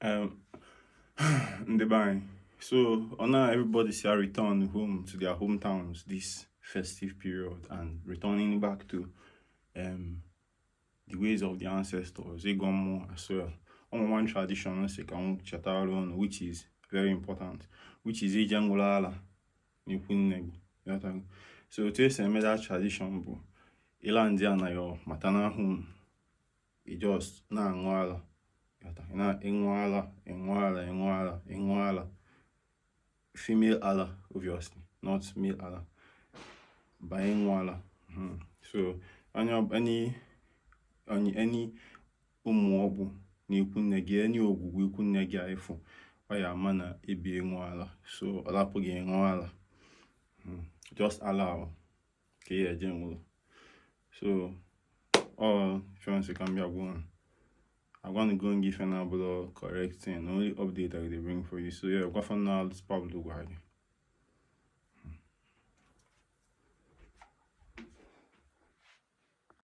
Ndị be anyị, so ọ na everybody si return home to their hometowns this festive period and returning back to the ways of the ancestors, ịgọ mmụọ as well. Ọ one tradition sị ka m chetara unu, which is very important, which is ije ṅụrụ ala n'ikwu nne gị. Ghọtago? So otu esi eme that tradition bụ ịla ndị a na your maternal home, ị just na-aṅụ ala. Ghọta? Ị na-ịṅụ ala, ịṅụ ala, ịṅụ ala, ịṅụ ala, female ala obviously, not male ala, banye ịṅụ ala. So onye any ụmụ ọkpụ n'ikwu nne gị, any ogwugwu ikwu nne gị a ịfụ, ọ ya ama na ebi ịṅụ ala, so ọ lapụ gị ịṅụ ala. Just ala ahụ ka ị eje nwụrụ. So ọ fiance ka m bịa gwa unu, agwanugo m gị ife na-abụrụ correct thing, only update I dey bring for you. So yeah, gwafa na Pablo gwara gị.